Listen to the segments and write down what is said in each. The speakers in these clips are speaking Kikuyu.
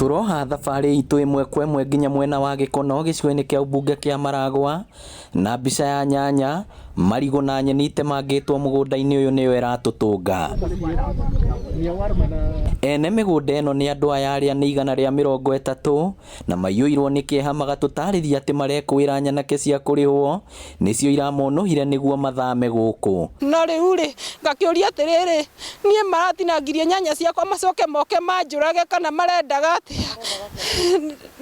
Tũroha thabarĩ itũ ĩmwe kwa ĩmwe nginya mwena wa Gĩkono gĩcigo-inĩ kĩa ũmbunge kĩa Maragwa, na mbica ya nyanya, marigũ na nyeni itemangĩtwo mũgũnda-inĩ ũyũ nĩyo ĩratũtũnga. Ene mĩgũnda ĩno nĩ andũ aya arĩa nĩ 130 na maiyũirwo nĩ kĩeha magatũtarĩria atĩ marekũĩra nyanake cia kũrĩhwo nĩcio iramonũhire nĩguo mathame gũkũ. No rĩu-rĩ, ngakĩũria atĩrĩrĩ, niĩ maratinangirie nyanya ciakwa macoke moke manjũrage kana marendaga atĩa?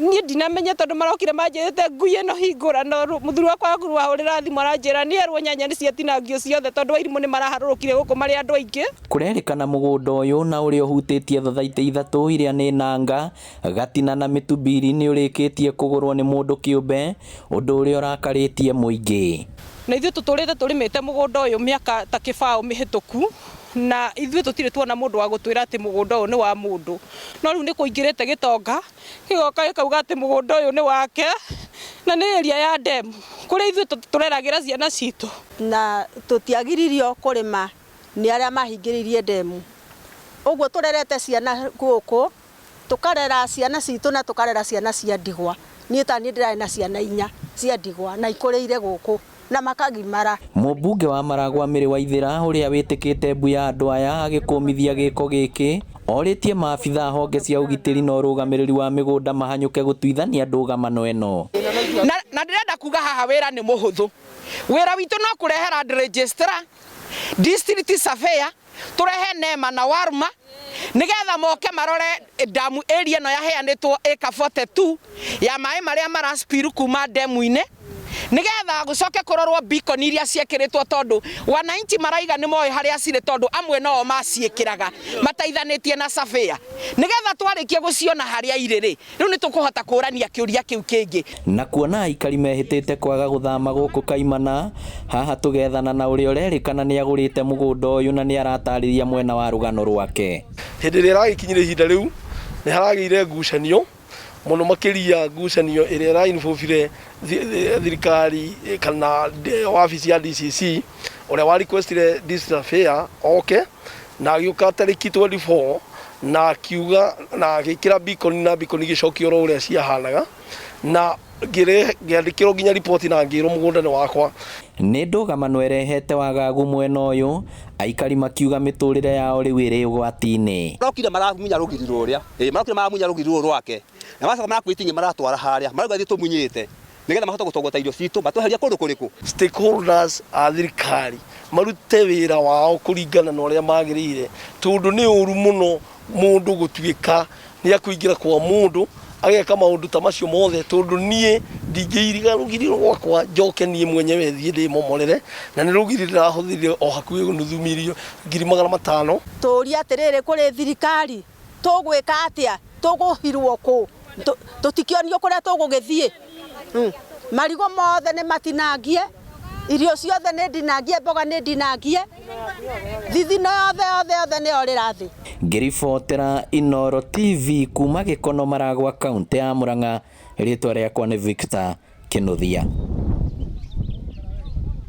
Niĩ ndinamenya tondũ marokire manjĩrĩte ngui ĩno hingũra, no mũthuri wakwa akorirwo ahũrĩra thimũ aranjĩra nĩ erwo nyanya nĩ ciatinangio ciothe tondũ airimũ nĩ maraharũrũkire gũkũ marĩ andũ aingĩ. Kũrerĩkana mũgũnda ũyũ na ũrĩa ũhutĩtie thathaitĩ ithatũ iria nĩ Nanga, Gatina na Mĩtubiri nĩ ũrĩkĩtie kũgũrwo nĩ mũndũ kĩũmbe, ũndũ ũrĩa ũrakarĩtie mũingĩ. Na ithuĩ tũtũrĩte tũrĩmĩte mũgũnda ũyũ mĩaka ta kĩbaũ mĩhĩtũku, na ithuĩ tũtirĩ tuona mũndũ wa gũtwĩra atĩ mũgũnda ũyũ nĩ wa mũndũ. No rĩu nĩ kũingĩrĩte gĩtonga, gĩgoka gĩkauga atĩ mũgũnda ũyũ nĩ wake, na nĩ area ya demu, kũrĩa ithuĩ tũreragĩra ciana citũ. Na tũtiagiririo kũrĩma nĩ arĩa mahingĩrĩirie demu. Ũguo tũrerete ciana gũkũ, tũkarera ciana citũ na tũkarera ciana cia ndigwa. Niĩ ta niĩ ndĩrarĩ na ciana inya cia ndigwa na ikũrĩire gũkũ na makagimara. Mũmbunge wa Maragwa Mary Waithera ũrĩa wĩtĩkĩte mbu ya andũ aya agĩkũmithia gĩko gĩkĩ, orĩtie maabitha a honge cia ũgitĩri na ũrũgamĩrĩri wa mĩgũnda mahanyũke gũtuithania ndũgamano ĩno. Na ndĩrenda kuga haha wĩra nĩ mũhũthũ. Wĩra witũ no kũrehe land registrar, district surveyor, tũrehe nema na warma nĩgetha moke marore damu area ĩno yaheanĩtwo ĩka 42 ya maĩ marĩa maraspill kuma ndemu-inĩ nĩgetha gũcoke kũrorwo beacon iria ciĩkĩrĩtwo tondũ wananchi maraiga nĩ moĩ harĩa cirĩ tondũ amwe no maciĩkĩraga mateithanĩtie na surveyor nĩgetha twarĩkia gũciona harĩa irĩ rĩ Rĩu nĩ tũkũhota kũũrania kĩũria kĩu kĩngĩ. Na kuona aikari mehĩtĩte kwaga gũthama gũkũ kaimana, haha tũgethana na ũrĩa ũrerĩkana nĩagũrĩte mũgũnda ũyũ na nĩaratarĩria mwena wa rũgano rwake. Hĩndĩ ĩrĩa ĩragĩkinyire ihinda rĩu, nĩ haragĩire ngucanio, mũno makĩria ngucanio ĩrĩa ĩra involve thirikari kana wabici ya DCC, ũrĩa wa request ire district surveyor oke, na agĩũka tarĩki 24 na akiuga na agĩkĩra beacon na beacon igĩcokio oro ũrĩa ciahanaga na ngĩandĩkĩrwo nginya riboti na ngĩrwo mũgũnda nĩ wakwa. Nĩ ndũgamano ĩrehete wagagu mwena ũyũ, aikari makiuga mĩtũrĩre yao rĩu ĩrĩ ũgwati-inĩ. Marokire maramunya rũgiri rũrĩa, ĩĩ marokire maramunya rũgiri rũrũ rwake, na macoka marakuua itingĩ maratwara harĩa, marauga ithuĩ tũmunyĩte nĩgetha mahote gũtogota irio citũ, matweherie kũndũ kũrĩkũ? Stakeholders a thirikari marute wĩra wao kũringana na ũrĩa magĩrĩire, tondũ nĩ ũru mũno mũndũ gũtuĩka nĩ akũingĩra kwa mũndũ ageka maũndũ ta macio mothe, tondũ niĩ ndingĩiriga rũgiri rwakwa njoke niĩ mwenyewe thiĩ ndĩmomorere, na nĩ rũgiri ndĩrahũthĩrire o hakuhĩ nuthu mirioni, 500,000. Tũrie atĩrĩrĩ kũrĩ thirikari, Tũgwĩka atĩa? Tũgũhirwo kũ? Tũtikĩonio kũrĩa tũgũgĩthiĩ. Marigũ mothe nĩ matinangie, irio ciothe nĩ ndinangie, mboga nĩ ndinangie, thithino yothe yothe yothe nĩ yorĩra thĩ. Ngĩribotera Inooro TV kuma Gĩkono Maragwa, kauntĩ ya Murang'a, rĩtwa rĩakwa nĩ Victor Kĩnuthia.